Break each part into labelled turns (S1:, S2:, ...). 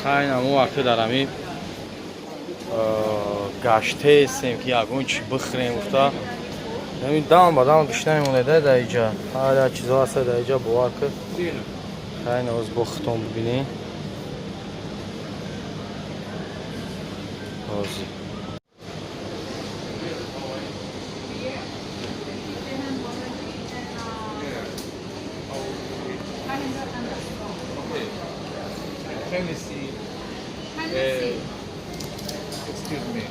S1: Хайн, амо вақте дар ҳамин гаштаестем, ки ягон чи бихӯрем гуфта, ҳамин дам ба дам гушна мемонеда. Дар иҷа ҳар як чизо ҳаста дар иҷа, бовар кун. Хайн, оз бо хитон бибинӣ ҳозир.
S2: Hennessy.
S3: Hennessy.
S2: Excuse me.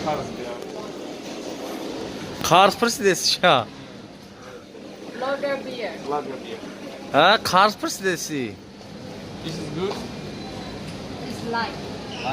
S2: Қарз бия.
S1: Қарз пурсидеси ша?
S3: Lager beer.
S2: Lager beer.
S1: А, қарз пурсидеси?
S2: This is good.
S3: It's light.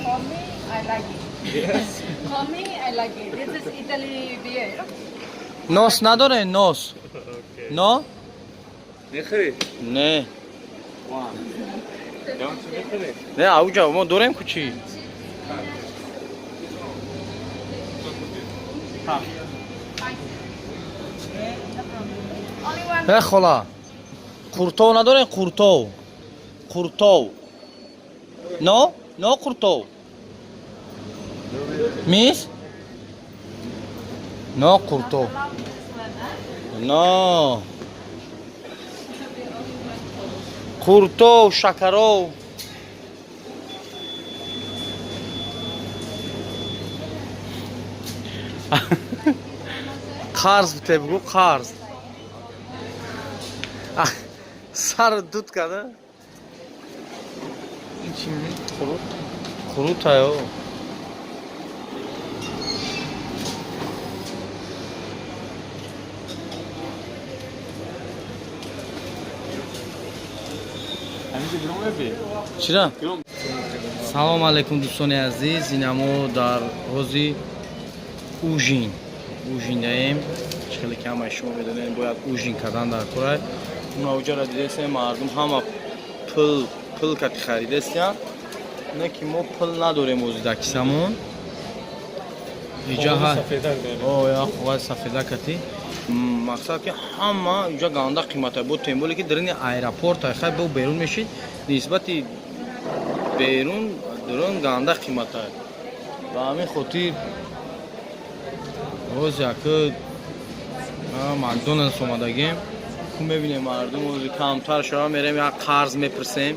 S3: For me, I like it.
S2: Yes.
S3: For me, I like it. This is Italy beer.
S1: Нос надоре, нос?
S2: Okay.
S1: Но?
S2: Мехӯрӣ?
S1: Не.
S2: One. Don't you мехӯрӣ?
S1: Не, ауҷа мо дорем ку чӣ?
S3: Spicy. No problem. Only one.
S1: Э, хола, қуртов надорем? Қуртов, қуртов, но, но қуртов мис, но қуртов.
S3: Love this one, huh?
S1: Но қуртов, шакаров. Қарз бите, бугӯ, қарз. Сар дуд карда.
S2: Ин чӣ ми? Қурут?
S1: Қурутаё.
S2: Ҳаминҷо гиром мебӣ?
S1: Чира?
S2: Гиром.
S1: Салом алейкум, дӯстони азиз. Инамо дар ҳози ужин ужин даем. Хеле ки ҳамаи шумо медонед, бояд ужин кардан дар кора. Унауҷара дидесем, мардум ҳама пул пул кати харидестиян, не ки мо пул надорем ози дар кисамон иҷа.
S2: Коғази сафедак дорем.
S1: О, я коғази сафеда кати. Мақсад ки ҳама иҷа ганда қимата бо, тем более ки дарини аэропорт хай бо берун мешид, нисбати берун дурун ганда қимата. Ба ҳамин хотир боз яка Макдоналдс омадагем ку, мебинем, мардум ози камтар шава, мерем як қарз мепурсем.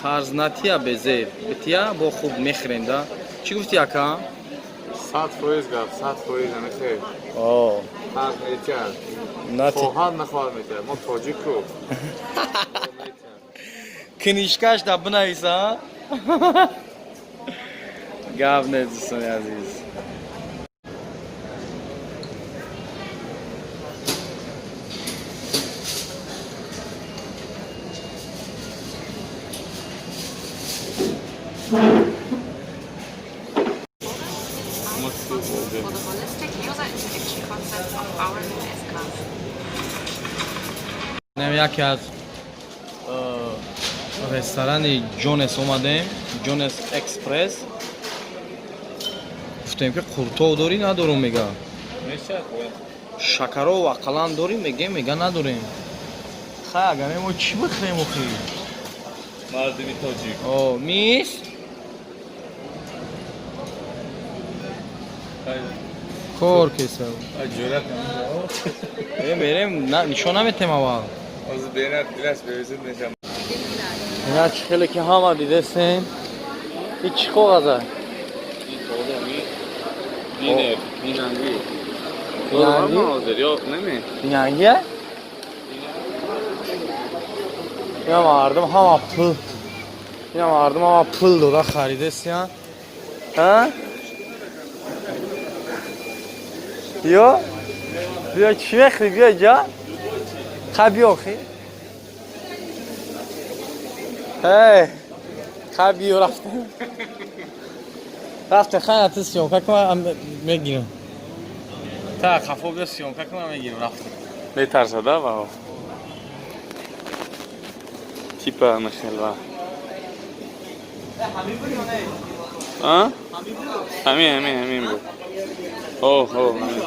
S1: Қарз натия, безеб бития, бо хуб мехӯрем да. Чӣ гуфти, ака?
S2: 100% гап, 100% намехӯрӣ.
S1: О.
S2: Қарз метиҳад.
S1: Нати.
S2: Хоҳад, нахоҳад метиҳад. Мо тоҷику.
S1: Книжкаш да бинависа. Гап нест, дӯстони азиз.
S4: For the holistic user interaction concept of our new S-Class.
S1: Нем яке аз ресторани Ҷонес омадем, Ҷонес Экспресс. Гуфтем ки қуртов дорӣ? Надорум, мега.
S2: Мешавад.
S1: Шакаров ақаллан дорӣ, мегем, мега, надорем. Хай, агар мо чӣ бихӯрем охи?
S2: Мардуми тоҷик.
S1: О, мис. Кор кеса.
S2: Ҷурат.
S1: Э, мерем, нишон наметем аввал.
S2: Ҳозир бенат дилаш бевизуд мешавад.
S1: Ина чӣ хеле ки ҳама дидесем. И чӣ коғаза?
S2: Ин коғази ҳамин динер, бинангӣ.
S1: Бинангӣ?
S2: Ҳозир ё наме?
S1: Бинангия? Ина мардум ҳама пул. Ина мардум ҳама пул дода харидесиян. Ҳа? Биё? Биё, чӣ мехӯрӣ? Биё ҷа? Ха, биё охи. Эй, ха, биё, рафтем. Рафтем, хай, ту съёмка кун, мегирам. Та хафо, биё, съёмка кун, мегирам, рафтем.
S2: Метарсада ва типа мехелва.
S1: Ҳамин буд ё не?
S2: А? Ҳамин, ҳамин, ҳамин буд. О, о, ҳамин.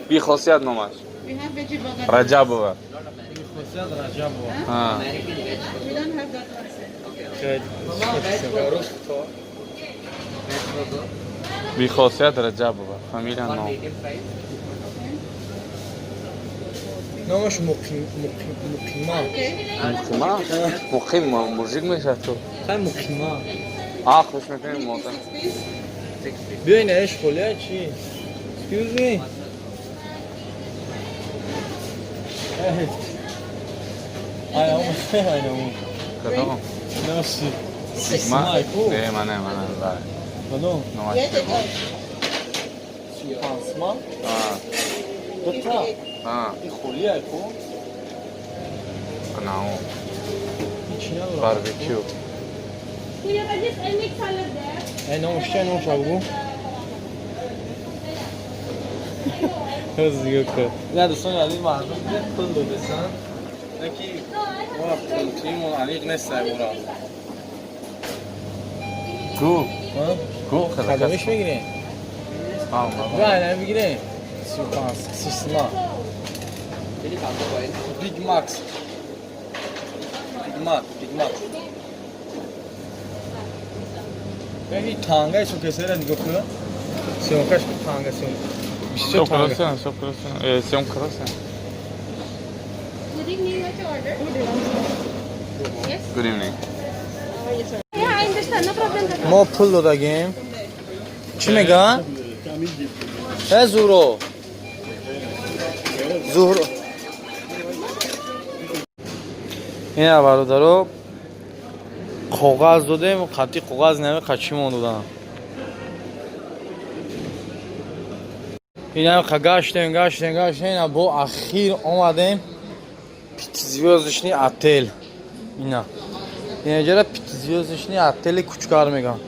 S2: Бихосият номаш.
S3: We have veggie burger.
S2: Раҷабова.
S1: Бихосият Раҷабова.
S2: А.
S3: We don't have that one, sir.
S2: Бихосият Раҷабова. Фамилия ном.
S1: Номаш Муқима.
S2: Муқима? Муқим мужик мешавад ту.
S1: Хай Муқима.
S2: А, хуш мекунем модар.
S1: Биёй наеш холия чи? Excuse me. Hey. Ай, ай,
S2: Кадом?
S1: Номаш
S2: Сигма?
S1: Сигма.
S2: Не, мане, мане, да.
S1: Кадом?
S2: Номаш.
S1: Пансма.
S2: А.
S1: Дута.
S2: А.
S1: И холия ку?
S2: Анау.
S1: Ҳичи надорам.
S2: Барбекю.
S3: Kuya, can just I make salad there?
S1: Ай, номаш чи? Номаш бугу. Не, дӯстони азиз, мардум пул додесан. Не ки мо пултимон аниқ нест ай мора.
S2: Гу. Гу.
S1: Кадомиш мегирем?
S2: А,
S1: Ай, мегирем. 35 сисма. Биг Макс. Биг Мак, Биг Мак. Бери танга исо кесера нигоҳ кун. Съёмкаш танга съём. Бисёр танга.
S2: Всё, всё, всё. Съёмка красная.
S3: Good evening, what you order? Yes?
S2: Good evening.
S3: Yeah, I understand. No problem.
S1: Мо пул додагем. Чӣ мега? Э Зуҳро. Зуҳро. Ина бародаро коғаз додем, қатъи коғаз нами қачимон додам. Ина гаштем, гаштем, гаштем, ина бо ахир омадем пятизвёздочный отель. Ина. Ина ҷара пятизвёздочный отели Кучкар мегам.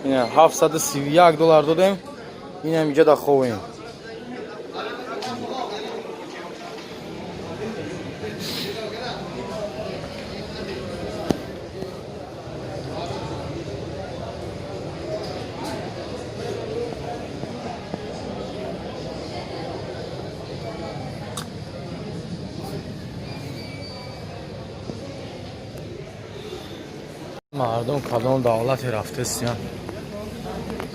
S1: Ина 731 доллар додем. Инам иҷа да ховем. Мардум кадом давлате рафтесиян?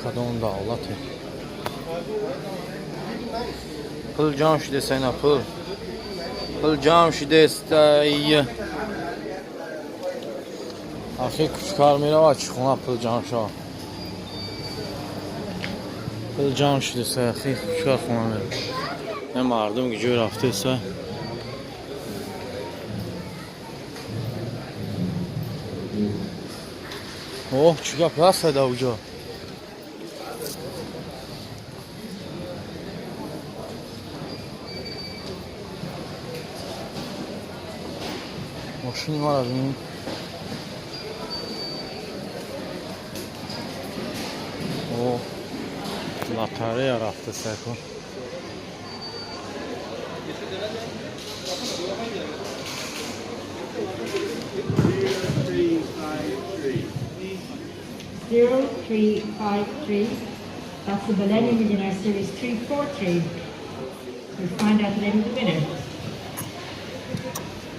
S1: Кадом давлате? Пул ҷамъ шудеста ина пул. Пул ҷамъ шудестай. Ахир Кучкар меравад чӣ хона пул ҷамъ шавад. Пул ҷамъ шудеста ахир Кучкар хона меравад. Ин мардум ки ҷой рафтеста. Оҳ, чӣ гап ҳаст дар уҷо? Мошини мара бинед. О, лотарея рафтеста ку.
S3: 0353. That's the Millennium Millionaire Series 343. We'll find out the name of the winner.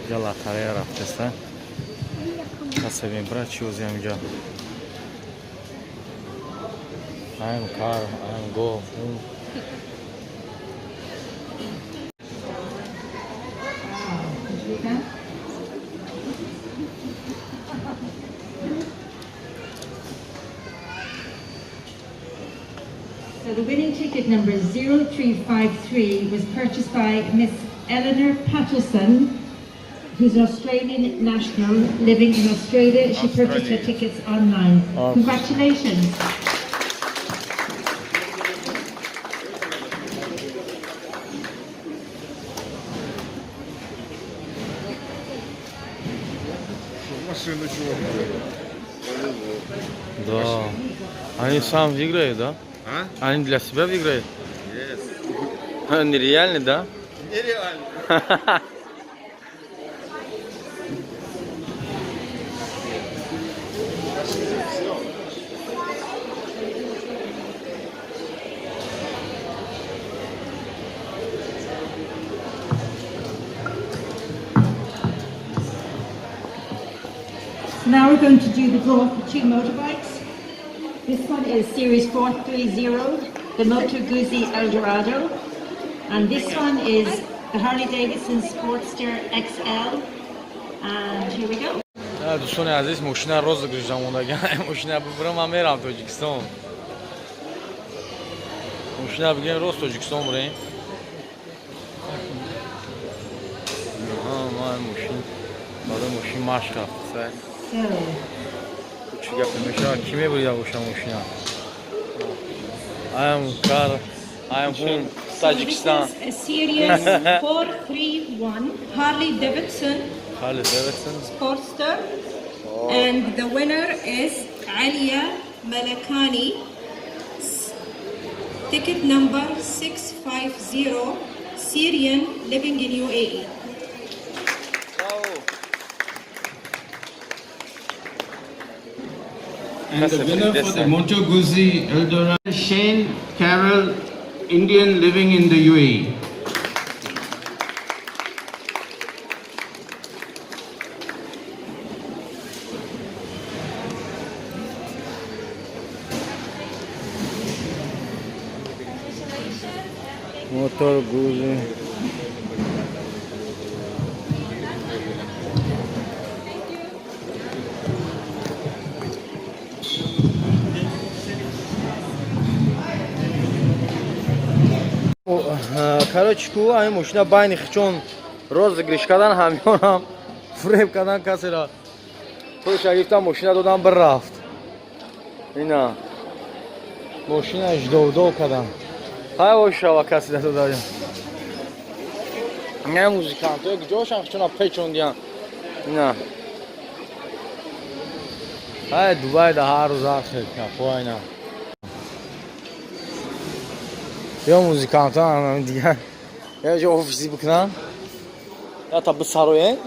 S1: Ҷа лотарея рафтеста. Касе мебра чӣ ози ҳамҷа? I'm car, I'm go.
S3: Wow. Did you read that? So the winning ticket number 0353 was purchased by Miss Eleanor Patterson, who's an Australian national living in Australia. She purchased her tickets online.
S1: Oh.
S3: Congratulations.
S5: Машина черная.
S1: Да. Они сам выиграют, да?
S5: А?
S1: Они для себя выиграют?
S5: Yes.
S1: Нереально, да?
S5: Нереально.
S3: So now we're going to do the draw for two motorbikes. This one is Series 430, the Moto Guzzi Eldorado. And this one is the Harley Davidson Sportster XL. And here we go.
S1: Дӯстони азиз, мошина розыгрыш замондага. Мошина бибирам, ман мерам Тоҷикистон. Мошина бигирем, рост Тоҷикистон бурем. Ман мошин барои мошин машқ рафт.
S3: So,
S1: Чӣ гапе мешавад? Кӣ мебурида боша мошина? I am car, I am from Tajikistan.
S6: This is a Series 431 Harley Davidson
S1: Harley Davidson.
S6: Sportster. And the winner is Alia Malakani. Ticket number 650, Syrian living in E. UAE.
S1: Bravo.
S7: And the winner for the Moto Guzzi Eldorado, Shane Carroll, Indian living in the E. UAE.
S1: Moto Guzzi. Короче, ку ҳамин мошина байни хичон розыгрыш кардан, ҳамёнам фреб кардан, касера пулша гирифтан, мошина додан, бирафт. Ина мошина ждовдов кардан. Ҳай ошава, касе надода. Не, музикантҳое куҷошан, хичона печондиян. Ина ҳай Дубай да ҳар рӯз ҳар хел капо. Ина ё музикантҳо дигар я ҷо офиси бикунан, я та бисароен.